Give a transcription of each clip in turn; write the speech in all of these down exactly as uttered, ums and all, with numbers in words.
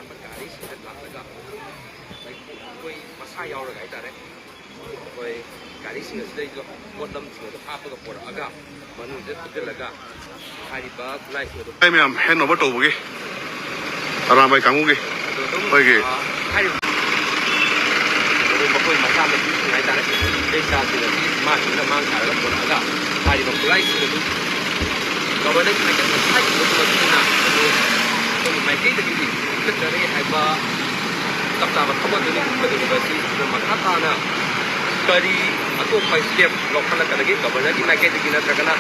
ꯒꯥꯔꯤꯁꯤꯡꯗ ꯂꯥꯛꯂꯒ ꯑꯩꯈꯣꯏ ꯃꯁꯥ ꯌꯥꯎꯔꯒ ꯍꯥꯏꯇꯥꯔꯦ, ꯑꯩꯈꯣꯏ ꯒꯥꯔꯤꯁꯤꯡ ꯑꯁꯤꯗꯩꯗ ꯄꯣꯠꯂꯝꯁꯤꯡ ꯑꯗꯨ ꯍꯥꯞꯄꯒ ꯄꯨꯔꯛꯑꯒ ꯃꯅꯨꯡꯗ ꯊꯨꯖꯤꯜꯂꯒ ꯍꯥꯏꯔꯤꯕ ꯈꯨꯠꯂꯥꯏꯁꯤꯡ ꯑꯗꯨ ꯑꯩ ꯃꯌꯥꯝ ꯍꯦꯟ ꯑꯣꯚꯔ ꯇꯧꯕꯒꯤ ꯑꯔꯥꯝꯕꯥꯏ ꯀꯥꯡꯕꯨꯒꯤ ꯑꯗꯣ ꯑꯗꯨꯝ, ꯑꯩꯈꯣꯏꯒꯤ ꯑ, ꯍꯥꯏꯔꯤꯕ ꯑꯗꯨ ꯃꯈꯣꯏ ꯃꯆꯥ ꯃꯁꯨꯁꯤꯡ ꯍꯥꯏꯇꯥꯔꯦ, ꯏꯆꯥꯁꯤꯡ ꯑꯁꯤ ꯏꯃꯥꯁꯤꯡꯅ ꯃꯥꯡ ꯊꯥꯔꯒ ꯄꯨꯔꯛꯑꯒ ꯍꯥꯏꯔꯤꯕ ꯈꯨꯠꯂꯥꯏꯁꯤꯡ ꯑꯗꯨ ꯒꯕꯔꯅꯔꯒꯤ ꯃꯥꯏꯀꯩꯗ ꯍꯥꯏꯈꯤꯕ ꯃꯇꯨꯡ ꯏꯟꯅ ꯑꯗꯨ ꯑꯩꯈꯣꯏꯒꯤ ꯃꯥꯏꯀꯩꯗꯒꯤꯗꯤ ꯆꯠꯆꯔꯦ ꯍꯥꯏꯕ ꯆꯞ ꯆꯥꯕ ꯊꯕꯛ ꯑꯗꯨꯅꯤ ꯎꯠꯀꯗꯧꯔꯤꯕ ꯑꯁꯤ꯫ ꯑꯗꯨꯅ ꯃꯈꯥ ꯇꯥꯅ ꯀꯔꯤ ꯑꯇꯣꯞꯄ ꯁ꯭ꯇꯦꯞ ꯂꯧꯈꯠꯂꯛꯀꯗꯒꯦ ꯒꯕꯔꯅꯔꯒꯤ ꯃꯥꯏꯀꯩꯗꯒꯤ ꯅꯠꯇ꯭ꯔꯒꯅ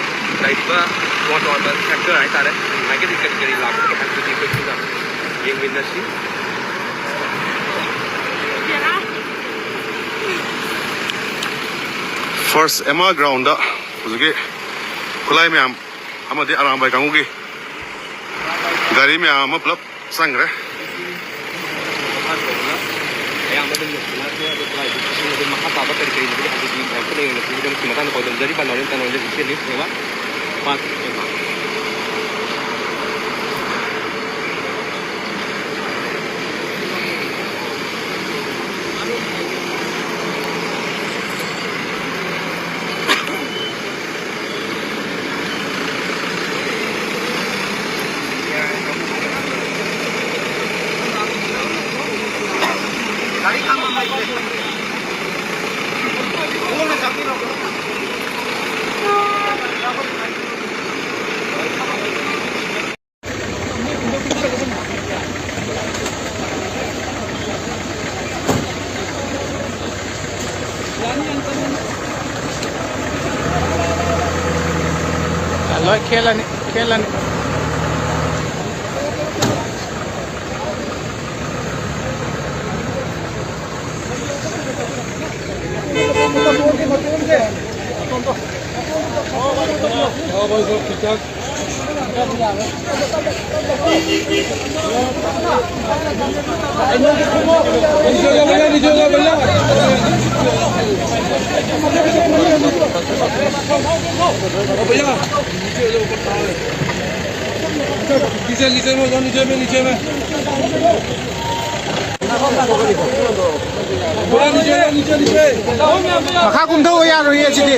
ꯂꯩꯔꯤꯕ ꯇꯣꯉꯥꯟ ꯇꯣꯉꯥꯟꯕ ꯁꯦꯛꯇꯔ ꯍꯥꯏꯇꯥꯔꯦ, ꯃꯥꯏꯀꯩꯗꯒꯤ ꯀꯔꯤ ꯀꯔꯤ ꯂꯥꯛꯀꯗꯒꯦ ꯍꯥꯏꯕꯗꯨꯗꯤ ꯑꯩꯈꯣꯏ ꯄꯨꯟꯅ ꯌꯦꯡꯃꯤꯟꯅꯁꯤ꯫ ꯐꯥꯔꯁ ꯑꯦꯝ ꯑꯥꯔ ꯒ꯭ꯔꯥꯎꯟꯗ ꯍꯧꯖꯤꯛꯀꯤ ꯈꯨꯠꯂꯥꯏ ꯃꯌꯥꯝ ꯑꯃꯗꯤ ꯑꯔꯥꯝꯕꯥꯏ ꯀꯥꯡꯕꯨꯒꯤ ꯒꯥꯔꯤ ꯃꯌꯥꯝ ꯑꯃ ꯄꯨꯂꯞ ꯆꯪꯈ꯭ꯔꯦ꯫ ꯑꯌꯥꯝꯕ ꯑꯗꯨꯝ ꯌꯧꯁꯤꯟꯅꯈ꯭ꯔꯦ꯫ ꯑꯗꯣ ꯈꯨꯠꯂꯥꯏꯗꯨ ꯑꯗꯨꯝ ꯃꯈꯥ ꯇꯥꯕ ꯀꯔꯤ ꯀꯔꯤ ꯂꯩꯕꯒꯦ ꯍꯥꯏꯕꯗꯤ ꯃꯌꯥꯝ ꯄꯨꯟꯅ ꯌꯦꯡꯅꯁꯤ꯫ ꯑꯗꯨꯒꯤ ꯃꯇꯥꯡꯗ ꯄꯥꯎꯗꯝꯖꯔꯤ ꯄꯥꯎꯅꯥꯔꯦꯝ ꯇꯅꯣꯟꯖꯝ ꯏꯆꯦꯜ ꯅ꯭ꯌꯨꯁ ꯅꯦꯠꯋꯥꯔꯛ ꯄꯥꯠ ꯏꯝꯐꯥꯜ꯫ ꯂꯣꯏ ꯈꯦꯠꯂꯅꯤ, ꯈꯦꯠꯂꯅꯤ꯫ नीचे हो गया भैया, नीचे हो गया भैया। ओ भैया, नीचे हो जाओ, ऊपर खड़ा है। नीचे, नीचे में हो जाओ, नीचे में, नीचे में। ꯃꯈꯥ ꯀꯨꯝꯊꯧ ꯌꯥꯔꯣꯏꯌꯦ ꯁꯤꯗꯤ꯫